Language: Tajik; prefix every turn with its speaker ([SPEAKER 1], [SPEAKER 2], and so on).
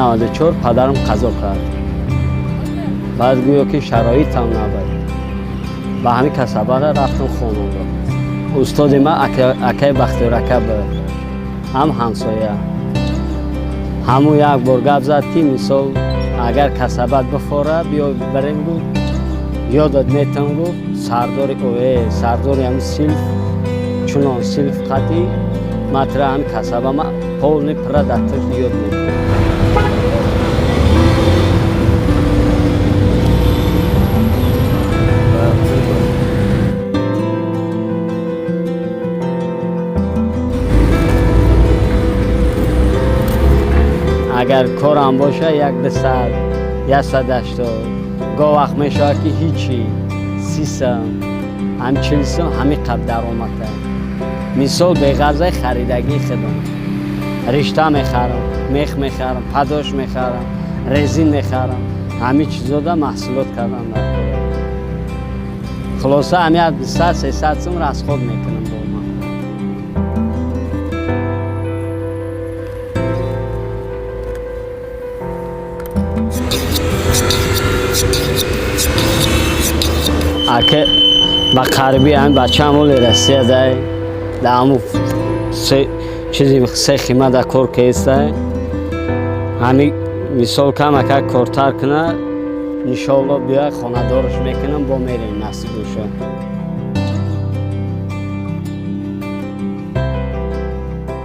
[SPEAKER 1] 94 падарам қазо кард. Баъд гӯё ки шароитам набуд, ба ҳамин касабара рафтам хононда. Устоди ман акаи Бахтиёр ака буд, ҳам ҳамсоя. Ҳамун як бор гап зад, ки мисол, агар касабат бифора, биё барем, гуфт, ёдат метам, гуфт, сардори ое, сардори ҳамин силф, чунон силф қатӣ матра ҳамин касаба ма полный пурра дар ту ёд метам. Агар корам боша, як 200, 180. Гоҳ вақт мешавад, ки ҳичи, 30 сум, ҳам 40 сум, ҳамин қадр даромада. Мисол, беғарзаи харидагии худам ришта мехарам, мех мехарам, падош мехарам, резин мехарам, ҳамин чизода маҳсулот кардан дар кор. Хулоса, ҳамин 200, 300 сум расход мекунам бо ман. Ака, ба қариби ҳамин бачаам оли Россия дай, да ҳаму чизи се хима да кор кестай. Ҳами мисол, камака кортар куна, иншоалло, биёя, хонадорш мекунам, бо мерем, насиб боша.